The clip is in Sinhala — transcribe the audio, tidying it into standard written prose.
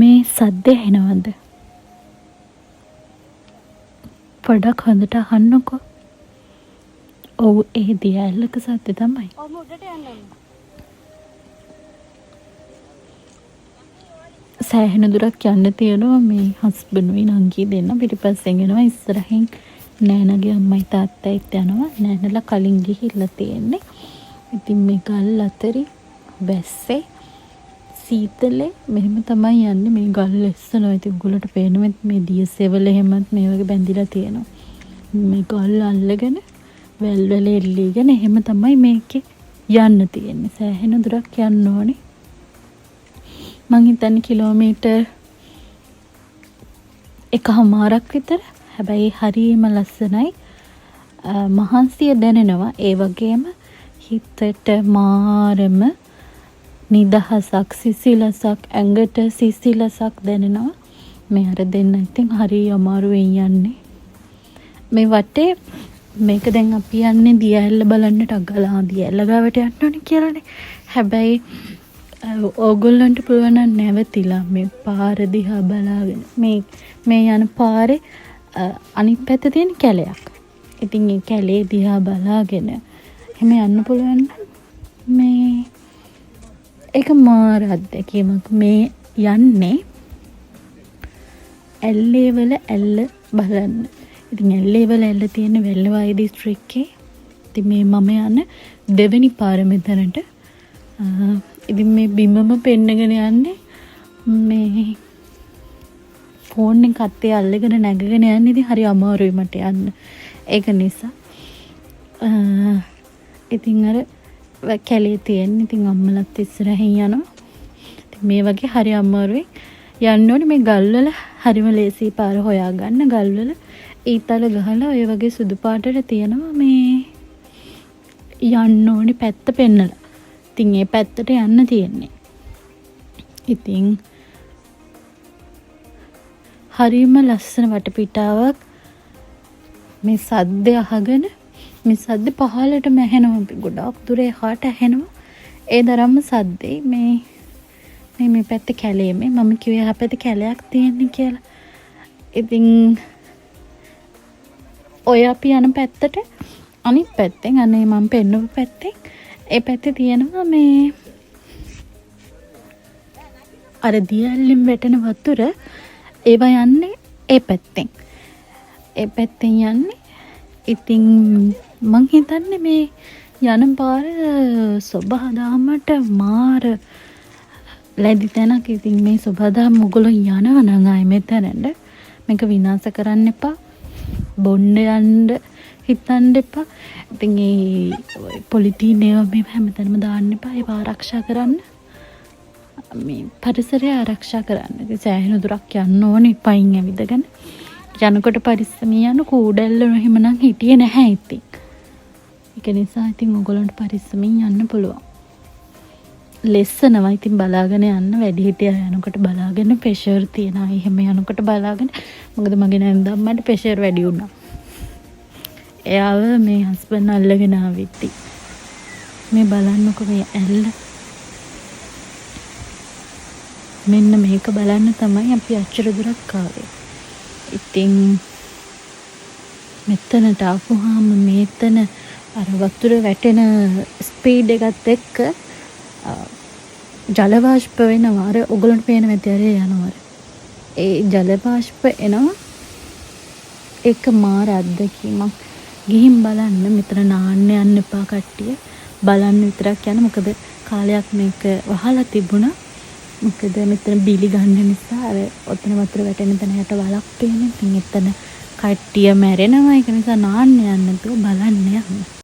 මේ සද්ද ඇහෙනවද? පොඩක් හොඳට අහන්නකෝ. ඔව්, ඒ දිය ඇල්ලක සද්ද තමයි. ඔහොම උඩට යන්න ඕනේ. සෑහෙන දුරක් යන්න තියෙනවා. මේ හස්බන්ඩුයි නංගි දෙන්න පිටිපස්සෙන් එනවා. ඉස්සරහින් නෑනගේ අම්මයි තාත්තයිත් යනවා. නෑනලා කලින් ගිහිල්ලා තියෙන්නේ. ඉතින් මේ ගල් අතරින් වැස්සේ සීතලේ මෙහෙම තමයි යන්නේ. මේ ගල් ලෙස්සනවා. ඉතින් ඔයගොල්ලන්ට පේනවා මේ දිය සෙවල එහෙමත් මේ වගේ බැඳිලා තියෙනවා. මේ ගල් අල්ලගෙන වැල් වල එල්ලීගෙන එහෙම තමයි මේකේ යන්න තියෙන්නේ. සෑහෙන දුරක් යන්න ඕනේ. මං හිතන්නේ කිලෝමීටර් එකහමාරක් විතර. හැබැයි හරිම ලස්සනයි. මහන්සිය දැනෙනවා. ඒ වගේම හිතට මාරම නිදහසක්, සිසිලසක්, ඇඟට සිසිලසක් දැනෙනවා. මේ අර දෙන්න ඉතින් හරි අමාරුවෙන් යන්නේ. මේ වටේ මේක දැන් අපි යන්නේ දිය ඇල්ල බලන්න ටක් ගාලා දිය ඇල්ල ගාවට යන්න ඕනේ කියලානේ. හැබැයි ඕගොල්ලන්ට පුළුවන් නම් නැවතිලා මේ පාර දිහා බලාගෙන මේ යන පාරේ අනිත් පැත්තේ තියෙන කැලයක්. ඉතින් ඒ කැලේ දිහා බලාගෙන එහෙම යන්න පුළුවන් නම් මේ ඒක මාර අත්දැකීමක්. මේ යන්නේ ඇල්ලේවල ඇල්ල බලන්න. ඉතින් ඇල්ලේවල ඇල්ල තියෙන වැල්ලවාය දිස්ත්‍රික්කේ. ඉතින් මේ මම යන දෙවෙනි පාර මෙතනට. ඉතින් මේ බිමම පෙන්නගෙන යන්නේ මේ ෆෝන් එක අත්තේ අල්ලගෙන නැගගෙන යන්නේ. ඉතින් හරි අමාරුයි මට යන්න. ඒක නිසා. ඉතින් අර කැලේ තියෙන. ඉතින් අම්මලත් ඉස්සරහින් යනවා. ඉතින් මේ වගේ හරි අමාරුයි යන්න ඕනේ. මේ ගල්වල හරිම ලේසි පාර හොයාගන්න. ගල්වල ඊතල ගහලා ඔය වගේ සුදු පාටට තියෙනවා මේ යන්න ඕනේ පැත්ත පෙන්නලා. ඉතින් ඒ පැත්තට යන්න තියෙන්නේ. ඉතින් හරිම ලස්සන වටපිටාවක්. මේ සද්ද අහගෙන මේ සද්ද පහළටම ඇහෙනවා. ගොඩාක් දුර එහාට ඇහෙනවා. ඒ තරම්ම සද්දේ. මේ පැත්තේ කැලේ මේ මම කිව්වේ එහා පැත්තේ කැලයක් තියෙන්නේ කියලා. ඉතින් ඔය අපි යන පැත්තට අනිත් පැත්තෙන් අනේ මම පෙන්නුව පැත්තෙන් ඒ පැත්තේ තියෙනවා මේ අර දියැල්ලෙන් වැටෙන වතුර ඒවා යන්නේ ඒ පැත්තෙන්. ඒ පැත්තෙන් යන්නේ. ඉතින් මං හිතන්නේ මේ යන පාර සොබාදහමට මාර ලැබි තැනක්. ඉතින් මේ සොබාදහම ඔයගොල්ලෝ යනවා නම් ආයේ මෙතනට මේක විනාශ කරන්න එපා. බොන්න යන්න හිතන්න එපා. ඉතින් ඒ පොලිතීන් ඒවා මේ හැමතැනම දාන්න එපා. ඒවා ආරක්ෂා කරන්න. මේ පරිසරය ආරක්ෂා කරන්න. ඉතින් සෑහෙන දුරක් යන්න ඕනේ පයින් ඇවිදගෙන. යනකොට පරිස්සමින් යන්න, කූඩැල්ල එහෙම නම් හිටියේ නැහැ ඉතින්. ඒක නිසා ඉතින් ඔයගොල්ලන්ට පරිස්සමින් යන්න පුළුවන්. ලෙස්සනවා ඉතින් බලාගෙන යන්න. වැඩිහිටියා යනකොට බලාගෙන, ප්‍රෙෂර් තියන අය එහෙම යනකොට බලාගෙන. මොකද මගේ නැන්දම්මට ප්‍රෙෂර් වැඩි වුණා. එයාව මේ හස්බන්ඩ් අල්ලගෙන ආවේ ඉතින්. මේ බලන්නකො මේ ඇල්ල. මෙන්න මේක බලන්න තමයි අපි අච්චර දුරක් ආවේ. ඉතින් මෙතනට ආපුහාම මේතන අර වතුර වැටෙන ස්පීඩ් එකත් එක්ක ජල වාෂ්ප වෙනවා. අර ඔයගොල්ලන්ට පේන ඇති අර යනවා අර. ඒ ජල වාෂ්ප එනවා. ඒක මාර අත්දැකීමක්. ගිහින් බලන්න. මෙතන නාන්න යන්න එපා කට්ටිය. බලන්න විතරක් යන්න. මොකද කාලයක් මේක වහලා තිබුණා. මොකද මෙතන බිලි ගන්න නිසා අර ඔතන වතුර වැටෙන තැන යට වලක් තියෙන. ඉතින් එතන කට්ටිය මැරෙනවා. ඒක නිසා නාන්න යන්න නැතුව බලන්න යන්න.